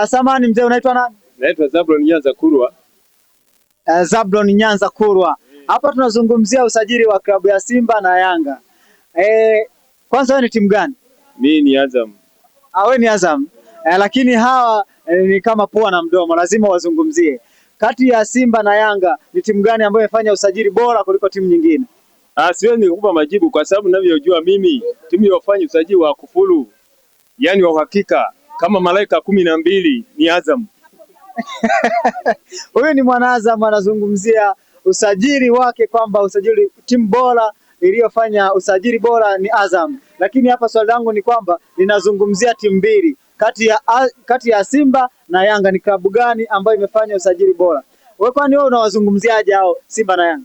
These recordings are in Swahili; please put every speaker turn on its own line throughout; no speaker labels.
Samahani mzee, unaitwa nani?
Naitwa Zablon Nyanza Kurwa.
Zablon Nyanza Kurwa. Hapa tunazungumzia usajili wa klabu ya Simba na Yanga. Kwanza wewe ni timu gani?
Mimi ni Azam.
Ah, wewe ni Azam. Lakini hawa ni kama pua na mdomo, lazima wazungumzie. Kati ya Simba na Yanga ni timu gani ambayo imefanya usajili bora kuliko timu nyingine?
Ah, siwezi nikupa majibu kwa sababu ninavyojua mimi timu iliyofanya usajili wa kufuru, yani wa uhakika kama malaika 12 ni Azam.
Huyu ni mwana Azam anazungumzia usajili wake kwamba usajili timu bora iliyofanya usajili bora ni Azam. Lakini hapa swali langu ni kwamba ninazungumzia timu mbili kati ya Simba na Yanga, ni klabu gani ambayo imefanya usajili bora? Wewe kwani wewe unawazungumziaje hao Simba na Yanga?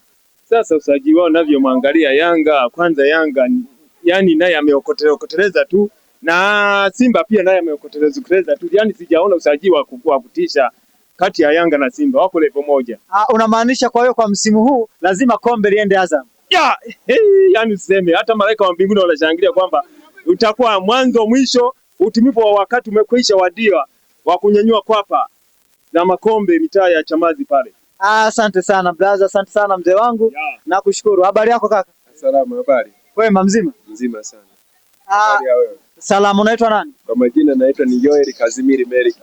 Sasa usajili wao ninavyomwangalia Yanga, kwanza Yanga yani naye ameokoteleza tu na Simba pia naye ameokoteleza tu. Yani sijaona usajili wa kutisha kati ya Yanga na Simba, wako level moja.
Ah, unamaanisha kwa hiyo kwa msimu huu lazima kombe liende Azam?
Ya, hey, yani useme hata malaika wa mbinguni wanashangilia kwamba utakuwa mwanzo mwisho, utimifu wa wakati umekwisha wadia wa kunyanyua kwapa na makombe mitaa ya Chamazi pale.
Asante sana brother, asante sana mzee wangu. Nakushukuru. Habari yako kaka?
Salama, habari.
Kwema, mzima?
Mzima sana. Habari ya wewe?
Salamu, unaitwa nani?
Kwa majina naitwa ni Joel Kazimiri Meriki.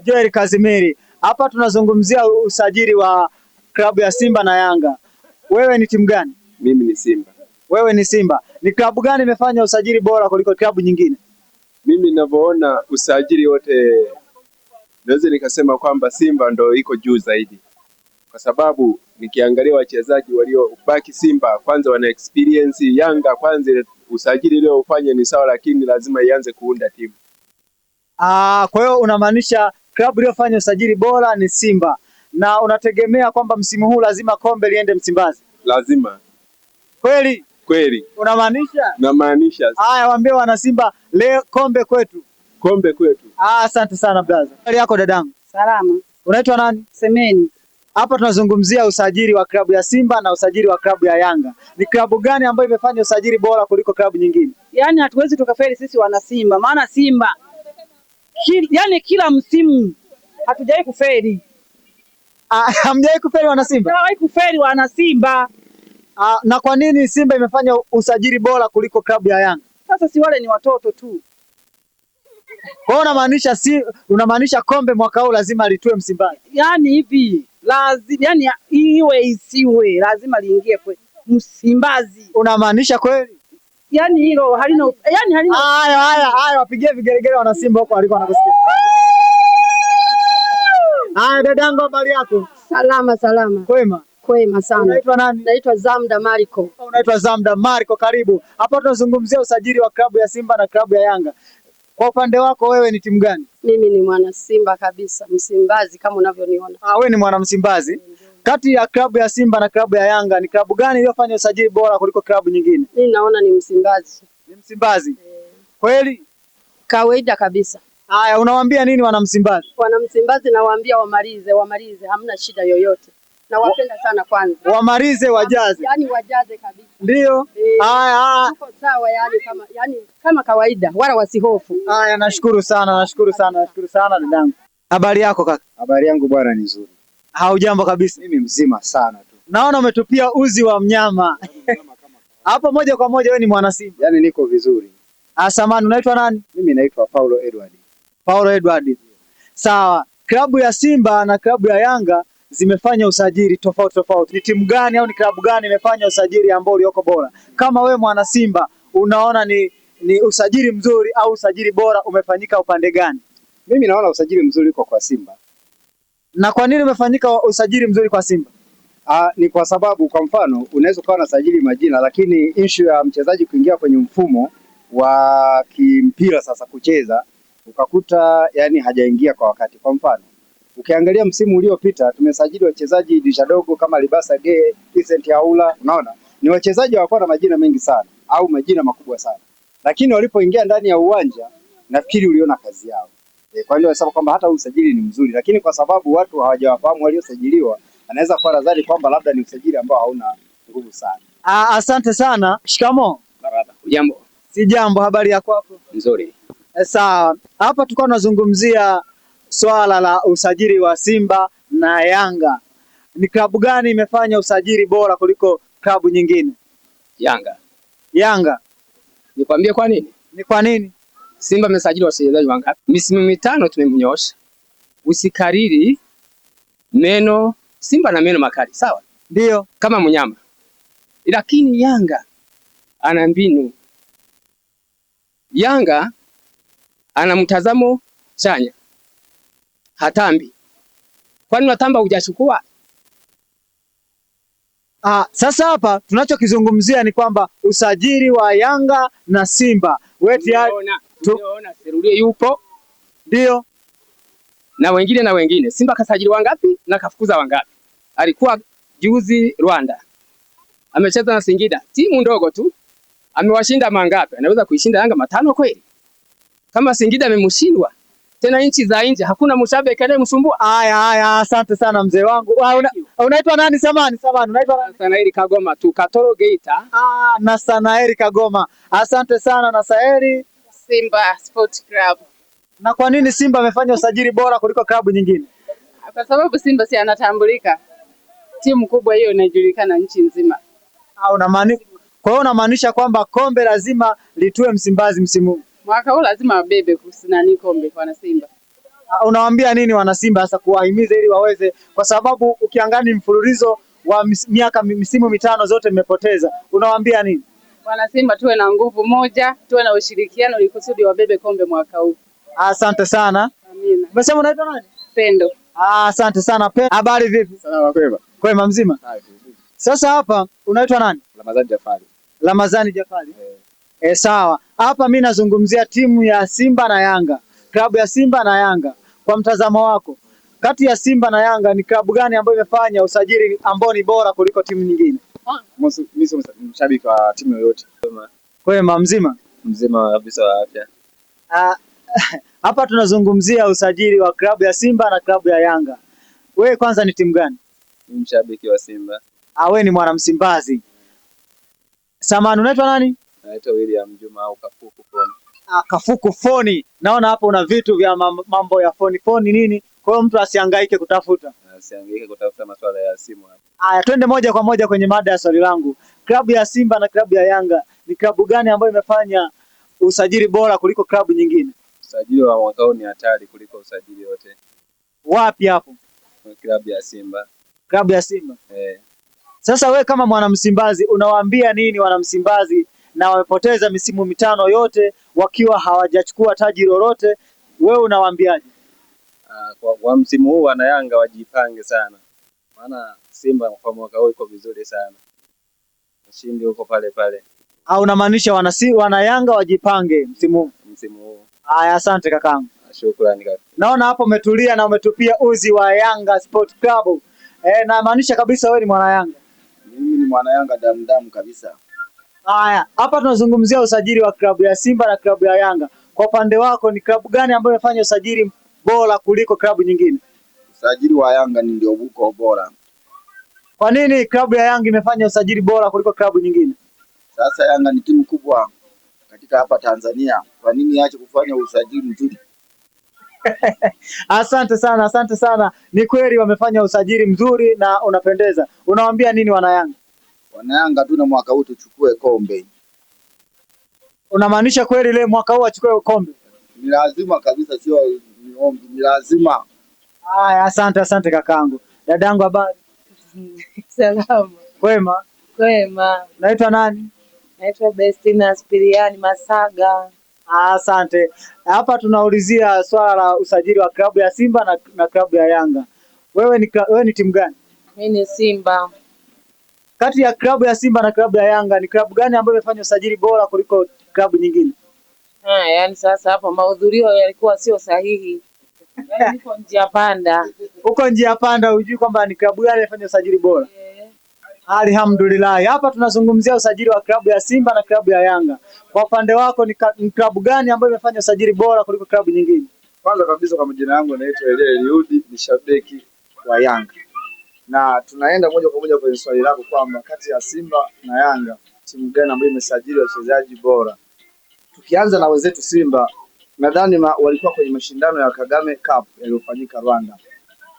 Joel Kazimiri. Hapa tunazungumzia usajili wa klabu ya Simba na Yanga. Wewe ni timu gani?
Mimi ni Simba.
Wewe ni Simba. Ni klabu gani imefanya usajili bora kuliko klabu nyingine?
Mimi ninavyoona usajili wote naweza nikasema kwamba Simba ndo iko juu zaidi. Kwa sababu nikiangalia wachezaji waliobaki Simba kwanza wana experience. Yanga kwanza usajili ile ufanye ni sawa, lakini lazima ianze kuunda timu.
Kwa hiyo unamaanisha klabu iliyofanya usajili bora ni Simba na unategemea kwamba msimu huu lazima kombe liende Msimbazi?
Lazima.
Kweli?
Kweli.
Unamaanisha?
Namaanisha.
Haya, waambie wana Simba leo kombe kwetu.
Kombe kwetu.
Asante sana brother. Habari yako dadangu?
Salama.
Unaitwa nani?
Semeni.
Hapa tunazungumzia usajili wa klabu ya Simba na usajili wa klabu ya Yanga. Ni klabu gani ambayo imefanya usajili bora kuliko klabu nyingine?
Yaani hatuwezi tukafeli sisi wana Simba, maana Simba yani kila msimu hatujawahi kufeli.
Hamjawahi kufeli wana Simba?
Hatujawahi kufeli wana Simba.
Na kwa nini Simba imefanya usajili bora kuliko klabu ya Yanga?
Sasa si wale ni watoto tu.
Kwa hiyo unamaanisha kombe mwaka huu lazima litue Msimbazi?
Yaani hivi lazima, yani iwe isiwe lazima liingie kwe Msimbazi.
Unamaanisha kweli?
Yaani hilo halina, yani halina.
Haya, haya, haya, wapigie vigelegele wana Simba huko waliko wanakusikia. Haya dadangu, habari yako?
Salama, salama.
Kwema?
Kwema sana.
Unaitwa nani?
Naitwa Zamda Mariko.
Unaitwa Zamda Mariko, karibu. Hapa tunazungumzia usajili wa klabu ya Simba na klabu ya Yanga. Kwa upande wako wewe ni timu gani?
Mimi ni mwana Simba kabisa, Msimbazi kama unavyoniona.
Wewe ni mwana Msimbazi. Kati ya klabu ya Simba na klabu ya Yanga ni klabu gani iliyofanya usajili bora kuliko klabu nyingine?
Mimi naona ni Msimbazi.
Ni Msimbazi. Kweli?
Kawaida kabisa.
Haya, unawaambia nini wana Msimbazi?
Wana Msimbazi nawaambia wamalize, wamalize, hamna shida yoyote. Nawapenda sana kwanza.
Wamalize, wajaze.
Yaani wajaze kabisa.
Ndio. Haya, haya.
Tuko sawa yani kama kawaida, wala wasihofu.
Haya, nashukuru sana, nashukuru sana, nashukuru sana dadangu. Habari yako kaka?
Habari yangu bwana ni nzuri.
Haujambo kabisa?
Mimi mzima sana tu.
Naona umetupia uzi wa mnyama. Hapo moja kwa moja wewe ni mwana Simba.
Yaani niko vizuri.
Samahani, unaitwa nani?
Mimi naitwa Paulo Edward.
Paulo Edward. Sawa. Klabu ya Simba na klabu ya Yanga zimefanya usajili tofauti tofauti. Ni timu gani au ni klabu gani imefanya usajili ambao ulioko bora? Kama wewe mwana Simba unaona ni usajili mzuri au usajili bora umefanyika upande gani?
Mimi naona usajili mzuri uko kwa Simba.
Na kwa nini umefanyika usajili mzuri kwa Simba?
Ni kwa sababu kwa mfano unaweza ukawa unasajili majina, lakini issue ya mchezaji kuingia kwenye mfumo wa kimpira sasa kucheza ukakuta yani hajaingia kwa wakati. Kwa mfano ukiangalia msimu uliopita tumesajili wachezaji dirisha dogo kama Libasa Gay, Vincent Aula, unaona ni wachezaji hawakuwa na majina mengi sana au majina makubwa sana, lakini walipoingia ndani ya uwanja nafikiri uliona kazi yao. Kwa hiyo nasema kwamba hata usajili ni mzuri, lakini kwa sababu watu hawajawafahamu waliosajiliwa, anaweza kuwa nadhani kwamba labda ni usajili ambao hauna nguvu sana.
Asante sana. Shikamoo.
Marhaba. Hujambo?
Si jambo, habari ya kwako?
Nzuri.
Sawa. Hapa tulikuwa tunazungumzia swala la usajili wa Simba na Yanga. Ni klabu gani imefanya usajili bora kuliko klabu nyingine?
Yanga.
Yanga.
Nikwambie kwa nini?
Ni kwa nini?
Simba amesajili wachezaji wangapi? Misimu mitano tumemnyoosha. Usikariri meno. Simba na meno makali, sawa?
Ndio.
Kama mnyama. Lakini Yanga ana mbinu. Yanga ana mtazamo chanya. Hatambi. Kwani unatamba hujachukua?
Sasa hapa tunachokizungumzia ni kwamba usajili wa Yanga na Simba. Wewe tayari
tumeona Serulie yupo.
Ndio.
Na wengine na wengine. Simba kasajili wangapi na kafukuza wangapi? Alikuwa juzi Rwanda. Amecheza na Singida, timu ndogo tu. Amewashinda mangapi? Anaweza kuishinda Yanga matano kweli? Kama Singida amemshindwa, tena nchi za nje hakuna mshabiki anayemsumbua.
Haya haya, asante sana mzee wangu. Unaitwa nani samani? Samani, unaitwa nani?
Nathanaeli Kagoma tu, Katoro Geita.
Nathanaeli Kagoma. Asante sana Nathanaeli.
Simba Sport Club.
Na kwa nini Simba amefanya usajili bora kuliko klabu nyingine?
Kwa sababu Simba si anatambulika. Timu kubwa hiyo inajulikana nchi nzima.
Kwa hiyo unamaanisha kwamba kombe lazima litue Msimbazi msimu huu?
Mwaka huu lazima wabebe kusinani kombe kwa Simba.
Unawaambia nini wana Simba sasa kuwahimiza ili waweze, kwa sababu ukiangalia mfululizo wa miaka misimu mitano zote mmepoteza. Unawaambia nini?
Wana Simba tuwe na nguvu moja, tuwe na ushirikiano ili kusudi wabebe kombe mwaka huu.
Asante sana.
Amina.
Umesema unaitwa nani?
Pendo.
Asante sana Pendo. Habari vipi?
Salama, kwema.
Kwema mzima? Sasa hapa unaitwa nani?
Ramazani Jafari.
Ramazani Jafari. Sawa. Hapa mimi nazungumzia timu ya Simba na Yanga. Klabu ya Simba na Yanga. Kwa mtazamo wako, kati ya Simba na Yanga ni klabu gani ambayo imefanya usajili ambao ni bora kuliko timu nyingine?
Mimi sio mshabiki wa timu yoyote.
Kwema mzima?
Mzima kabisa wa afya.
Hapa tunazungumzia usajili wa klabu ya Simba na klabu ya Yanga. Wewe kwanza ni timu gani?
Mimi mshabiki wa Simba.
Wewe ni mwana Msimbazi. Samani, unaitwa nani?
Naitwa William Juma au Kafuku Foni.
Kafuku Foni. Naona hapo una vitu vya mambo ya foni foni nini. Kwa hiyo mtu asihangaike kutafuta.
Asihangaike kutafuta masuala ya simu hapo.
Haya, twende moja kwa moja kwenye mada ya swali langu. Klabu ya Simba na klabu ya Yanga ni klabu gani ambayo imefanya usajili bora kuliko klabu nyingine?
Usajili wa mwaka huu ni hatari kuliko usajili wote.
Wapi hapo?
Klabu ya Simba.
Klabu ya Simba. Sasa we kama mwana Msimbazi unawaambia nini wana Msimbazi na wamepoteza misimu mitano yote wakiwa hawajachukua taji lolote, wewe unawaambiaje?
Kwa msimu huu wana Yanga wajipange sana. Maana Simba kwa mwaka huu iko vizuri sana. Ushindi uko pale pale.
Unamaanisha wana Yanga wajipange msimu huu?
Msimu huu.
Haya, asante kakangu.
Shukrani kaka.
Naona hapo umetulia na umetupia uzi wa Yanga Sport Club. Namaanisha kabisa wewe ni mwana Yanga.
Mimi ni mwana Yanga damu damu kabisa.
Haya, hapa tunazungumzia usajili wa klabu ya Simba na klabu ya Yanga. Kwa upande wako ni klabu gani ambayo imefanya usajili bora kuliko klabu nyingine?
Usajili wa Yanga ni ndio uko bora.
Kwa nini klabu ya Yanga imefanya usajili bora kuliko klabu nyingine?
Sasa Yanga ni timu kubwa katika hapa Tanzania. Kwa nini iache kufanya usajili mzuri?
Asante sana, asante sana. Ni kweli wamefanya usajili mzuri na unapendeza. Unawaambia nini wana Yanga?
Wana Yanga tu na mwaka huu tuchukue kombe.
Unamaanisha kweli leo mwaka huu achukue kombe?
Ni lazima kabisa, sio niombi, ni lazima.
Haya, asante, asante kakangu. Dadangu habari?
Salama.
Kwema?
Kwema.
Naitwa nani?
Naitwa Bestina Spiriani Masaga.
Asante. Hapa tunaulizia swala la usajili wa klabu ya Simba na klabu ya Yanga. Wewe ni timu gani?
Mimi ni Simba.
Kati ya klabu ya Simba na klabu ya Yanga ni klabu gani ambayo imefanya usajili bora kuliko klabu nyingine?
Yaani sasa hapo mahudhurio yalikuwa sio sahihi. Yaani niko njia panda.
Uko njia panda, hujui kwamba ni klabu gani imefanya usajili bora. Alhamdulillah. Hapa tunazungumzia usajili wa klabu ya Simba na klabu ya Yanga. Kwa upande wako ni klabu gani ambayo imefanya usajili bora kuliko klabu nyingine?
Kwanza kabisa kwa majina yangu naitwa Elia Eliudi, ni shabiki wa Yanga. Na tunaenda moja kwa moja kwenye swali lako kwamba kati ya Simba na Yanga timu gani ambayo imesajili wachezaji bora? Tukianza na wenzetu Simba, Nadhani walikuwa kwenye mashindano ya Kagame Cup yaliyofanyika Rwanda.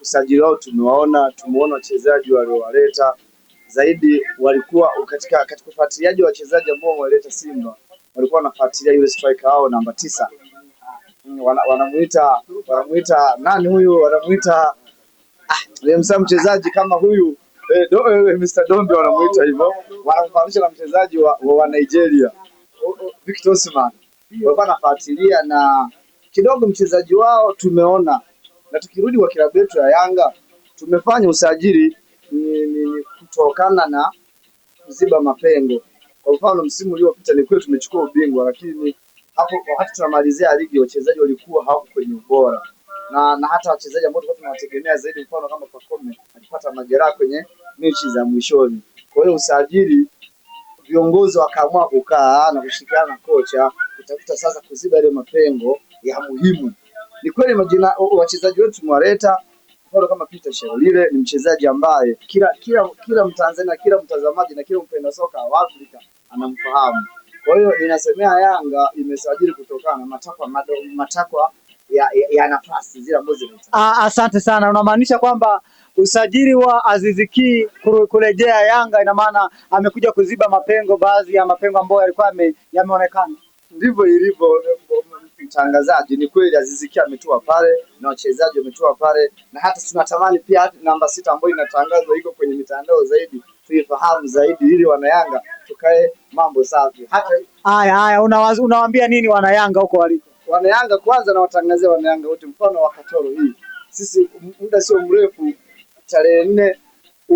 Usajili wao tumewaona, tumeona wachezaji waliowaleta zaidi, walikuwa katika ufuatiliaji wa wachezaji ambao waleta Simba, walikuwa wanafuatilia yule striker wao namba 9. Wanamuita nani huyu? Wanamuita mchezaji kama huyu Mr. Dombe wanamuita hivyo, wanamfananisha na mchezaji wa Nigeria Victor Osimhen. Walikuwa wanafuatilia na kidogo mchezaji wao tumeona. Na tukirudi kwa klabu yetu ya Yanga, tumefanya usajili ni kutokana na kuziba mapengo. Kwa mfano msimu uliopita ni kweli tumechukua ubingwa, lakini hapo wakati tunamalizia ligi wachezaji walikuwa hawako kwenye ubora. Na hata wachezaji ambao tulikuwa tunawategemea zaidi, mfano kama Pacome alipata majeraha kwenye mechi za mwishoni. Kwa hiyo usajili, viongozi wakaamua kukaa na kushirikiana na kocha kutafuta sasa kuziba ile mapengo ya muhimu. Ni kweli majina wachezaji wetu tumewaleta, mfano kama Peter Sherolile ni mchezaji ambaye kila Mtanzania, kila mtazamaji na kila mpenda soka wa Afrika anamfahamu. Kwa hiyo ninasemea Yanga imesajili kutokana na matakwa ya nafasi zile ambazo zinahitajika.
Asante sana. Unamaanisha kwamba usajili wa Aziz Ki kurejea Yanga ina maana amekuja kuziba mapengo, baadhi ya mapengo ambayo yalikuwa yameonekana.
Ndivyo ilivyo, mtangazaji. Ni kweli Aziz Ki ametua pale na wachezaji wametua pale, na hata tunatamani pia namba 6 ambayo inatangazwa iko kwenye mitandao zaidi tuifahamu zaidi, ili wanayanga tukae mambo safi. Hata
haya unawaambia nini wanayanga huko waliko?
Wanayanga kwanza nawatangazia wanayanga wote, mfano wa Katoro hii. Sisi muda sio mrefu tarehe 4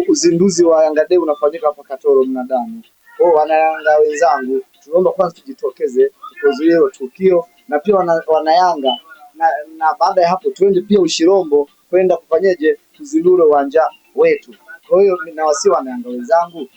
uzinduzi wa Yanga Day unafanyika hapa Katoro mnadani. Kwa hiyo wanayanga wenzangu, tunaomba kwanza tujitokeze tukuzuie hilo tukio, na pia wanayanga na baada ya hapo twende pia Ushirombo kwenda kufanyeje kuzindua uwanja wetu. Kwa hiyo ninawasihi wanayanga wenzangu,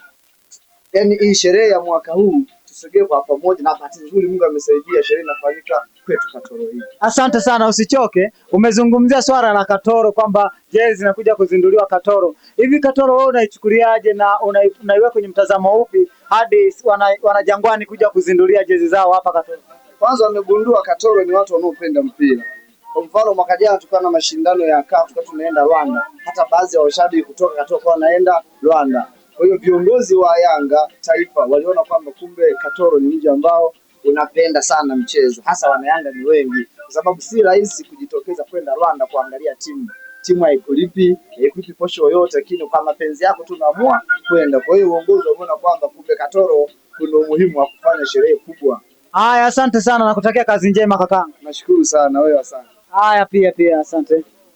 yani hii sherehe ya mwaka huu tusogee kwa pamoja, na bahati nzuri Mungu amesaidia sherehe inafanyika kwetu Katoro hii.
Asante sana, usichoke. Umezungumzia swala la Katoro kwamba jezi zinakuja kuzinduliwa Katoro. Hivi Katoro wewe unaichukuliaje na unaiweka kwenye mtazamo upi hadi wanajangwani kuja kuzindulia jezi zao hapa Katoro?
Kwanza wamegundua Katoro ni watu wanaopenda mpira. Kwa mfano mwaka jana tulikuwa na mashindano ya CAF, tulikuwa tunaenda Rwanda. Hata baadhi ya washabiki kutoka Katoro wanaenda Rwanda. Kwa hiyo viongozi wa Yanga taifa waliona kwamba kumbe Katoro ni mji ambao unapenda sana mchezo, hasa wanayanga ni wengi, kwa sababu si rahisi kujitokeza kwenda Rwanda kuangalia timu. Timu haikulipi posho yoyote, lakini kwa mapenzi yako tu unaamua kwenda. Kwa hiyo uongozi umeona kwamba kumbe Katoro kuna umuhimu wa kufanya sherehe kubwa.
Haya, asante sana na kutakia kazi njema kaka.
Nashukuru sana wewe, asante.
Haya, pia asante.